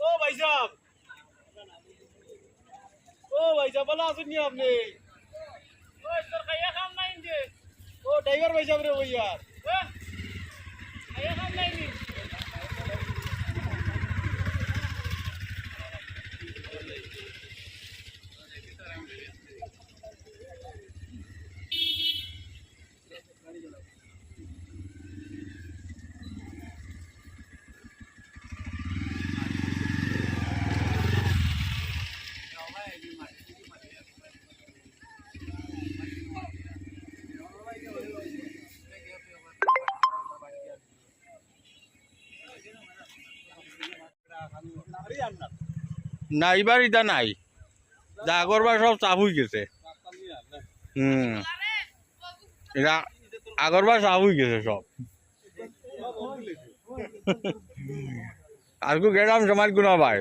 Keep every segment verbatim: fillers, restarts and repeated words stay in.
ও ভাইসাব, ও ভাইসাব, ভালা আছইন নি আপনে? ও, তোর খাইয়া কাম নাই নি? ও, ড্রাইভার ভাইসাব রে ভাইয়া। হ্যাঁ? খাইয়া কাম নাই নি? না, ইবার ইটা নাই। যা আগরবার সব সাফ অই গেছে। হুম। ইটা আগরবার সাফ অই গেছে সব। আজকে গেলাম সমাজ গুনা ভাই।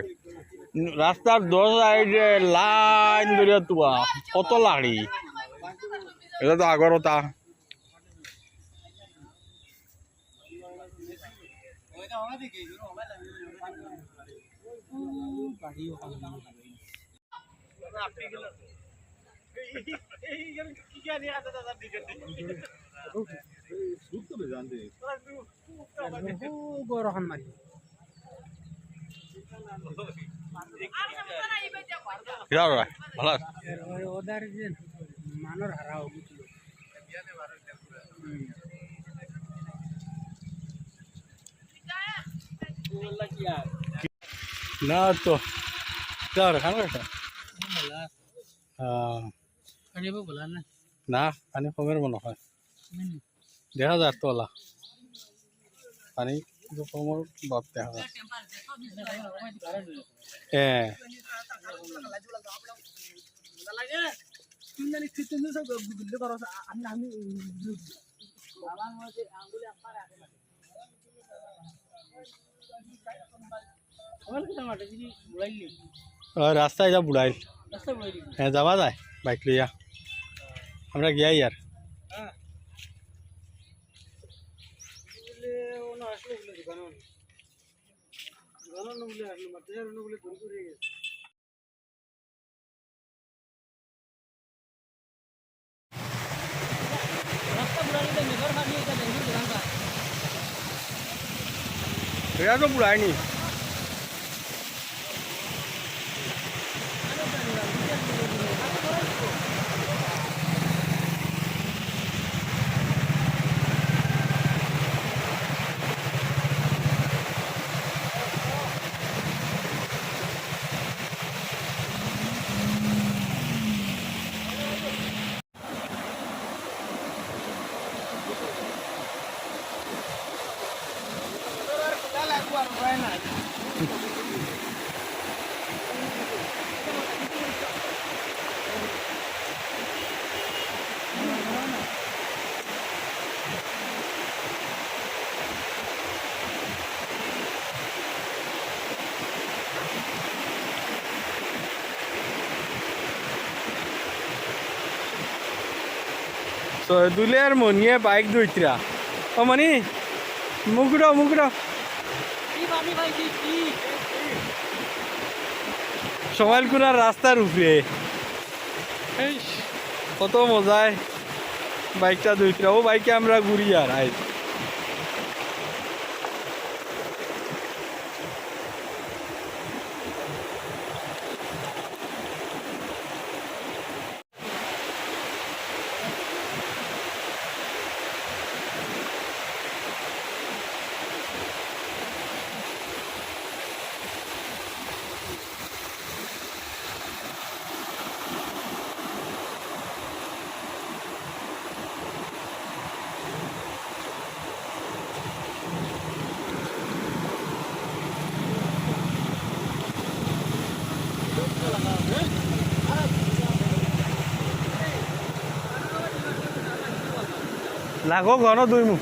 রাস্তার দশ সাইডে লাইন ধরে তুয়া। কত লাড়ি। ইটা তো আগর কথা। কিরা ভাই? ভালা আছো? ওদের যে মানর হারা বুঝলো। না তো। কিরা, খান খাইছো? হ্যাঁ। না, পানি কমের মনে হয়। দেখা যার তো ওলা। পানি তো কমর ভাব দেখা যার। হ্যাঁ। ও, রাস্তা ইটা বুড়াইল। হ্যাঁ, যাওয়া যায় বাইক লইয়া। আমরা গিয়াই আর। এরা তো বুড়ায়নি। শহীদুলের মনিয়ে বাইক ধইত্রা। ও মনি, মুখ উঠাও, মুখ উঠাও। সমাইল কুনার রাস্তার উপরে। এইস, কত মজায় বাইকটা ধইত্রা। ও বাইকে আমরা ঘুরি আর আইজ। লাগো ঘন দুই মুখ।